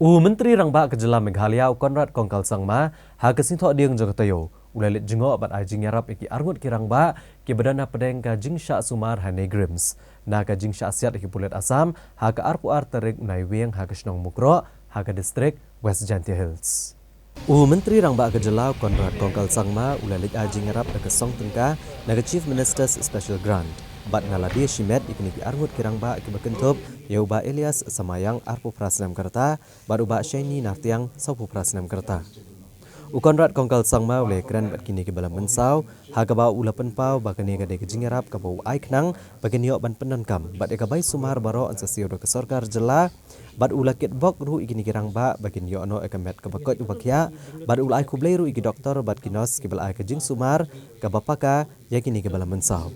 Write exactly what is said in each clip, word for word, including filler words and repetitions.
U Myntri Rangbah ka Jylla Meghalaya, u Conrad Kongkal Sangma, ha ka Sngi Thohdieng jong ka taïew u la leit jngoh bad ai jingïarap ïa ki arngut ki rangbah kiba don hapdeng ka jingshah sumar ha NEIGRIHMS na ka jingshah siat ïa ki pulit Assam ha ka arphew ar tarik u Naiwieng ha ka shnong Mukroh ha ka distrik West Jaintia Hills. U Myntri Rangbah ka Jylla, u Conrad Kongkal Sangma, u la leit ai jingïarap da ka song tyngka na ka Chief Minister's Special Grant bad na lade shimet ïa kine ki arngut ki rangbah kiba kynthup ïa u Bah Elias Samayang, arphew phra snem ka rta, bad u Bah Shane Nartiang, sawphew phra snem ka rta. U Conrad Kongkal Sangma u la kren bad kine kiba la mynsaw ha kaba u la pynpaw ba kane ka dei ka jingïarap kaba u ai khnang ba kin ïoh ban pyndonkam bad ïa ka bai sumar baroh yn sa siew da ka sorkar jylla, bad u la kitbok ruh ïa kine ki rangbah ba kin ïoh noh ïa ka met kaba koit uba khiah, bad u la ai khublei ruh ïa ki doktor bad ki nurse kiba la ai ka jingsumar kaba paka ïa kine kiba la mynsaw.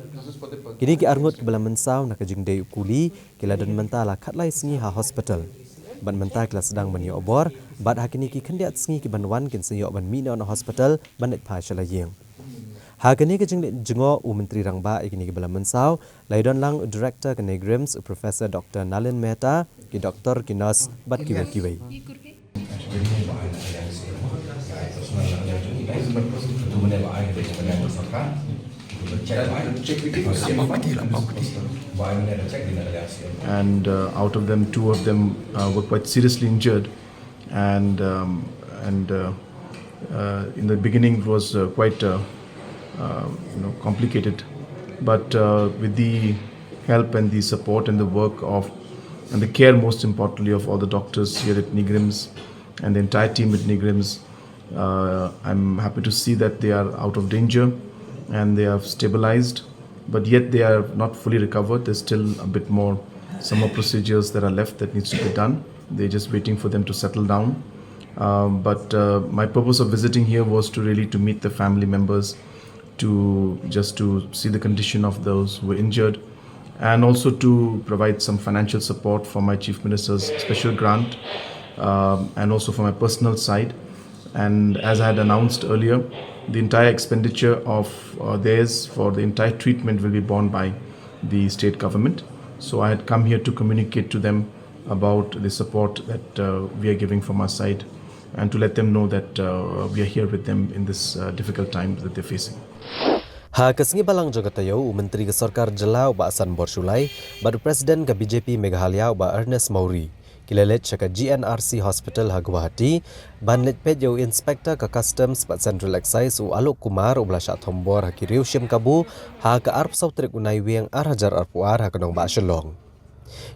Kine ki arngut kiba la mynsaw na ka jingdei u kuli ki la don mynta la khatlai sngi ha hospital, bad mynta ki la sdang ban ïoh bor, bad ha kine ki khyndiat sngi kiban wan kin sa ïoh ban mih noh na hospital ban leit phai sha la ïing. Ha kane ka jingleit jngoh u Myntri Rangbah ïa kine kiba la mynsaw, la ïadon lang u Director ka NEIGRIHMS, u Professor Doctor Nalin Mehta, ki doktor, ki nurse bad kiwei kiwei. And uh, out of them, two of them uh, were quite seriously injured, and um, and uh, uh, in the beginning it was uh, quite uh, uh, you know, complicated. But uh, with the help and the support and the work of and the care, most importantly, of all the doctors here at NEIGRIHMS and the entire team at NEIGRIHMS, uh, I'm happy to see that they are out of danger and they have stabilized. But yet they are not fully recovered. There's still a bit more, some more procedures that are left that needs to be done. They're just waiting for them to settle down. Um, but uh, my purpose of visiting here was to really to meet the family members, to just to see the condition of those who were injured, and also to provide some financial support for my Chief Minister's special grant, um, and also for my personal side. And as I had announced earlier, the entire expenditure of uh, theirs for the entire treatment will be borne by the state government. So I had come here to communicate to them about the support that uh, we are giving from our side and to let them know that uh, we are here with them in this uh, difficult time that they're facing. Ha ka sngi Balang jong ka taïew, u Myntri ka Sorkar Jylla, u Bah Sanbor Shullai, bad u President ka BJP Meghalaya, u Bah Ernest Mawrie, ki la leit sha ka GNRC Hospital ha Guwahati ban leit peit ïa u Inspector ka Customs bad Central Excise, u Alok Kumar, uba la shah thombor ha ki riew shim kabu ha ka arphew saw tarik u Naiwieng ar hajar arphew ar ha ka nongbah Shillong.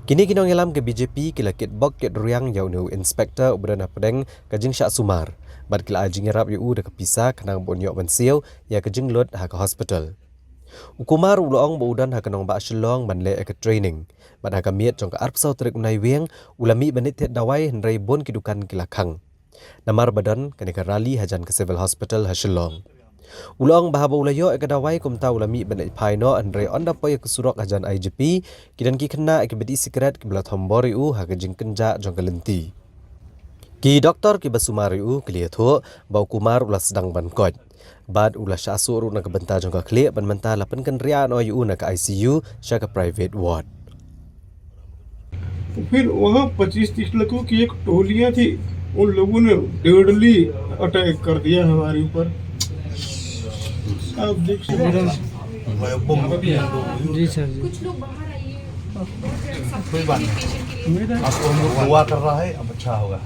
Kine ki nongïalam ka BJP ki la kitbok kitrwiang ïa une u Inspector uba don hapdeng ka jingshah sumar, bad ki la ai jingïarap ïa u da ka pisa khnang ba un ïoh ban siew ïa ka jinglut ha ka hospital. U Kumar u la ong ba u don ha ka nongbah Shillong ban leh ïa ka training, bad ha ka miet jong ka arphew saw tarik u Naiwieng u la mih ban leit thied dawai, hynrei bun ki dukan ki la khang. Namar ba don kane ka rally hajan ka Civil Hospital ha Shillong. U la ong ba haba u la ïoh ïa ka dawai kumta u la mih ban leit phai noh, hynrei ynda poi ïa ka surok hajan IGP, ki don ki khynnah kiba dih sikret kiba la thombor ïa u ha ka jingkynjah jong ka lynti. Ki doktor kiba sumar ïa u ki la ïathuh ba u Kumar u la sdang ban koit, bad u la shah suh ruh na ka bynta jong ka khlieh, bad mynta la pynkynriah noh ïa u na ka ICU sha ka private ward. तो फिर वहाँ पच्चीस तीस लड़कों की एक टोलियां थी, उन लोगों ने डेडली अटैक कर दिया हमारे ऊपर। आप देख सकते हैं। जी सर जी। कोई बात नहीं। आपको हम लोग दुआ कर रहा है, अब अच्छा होगा।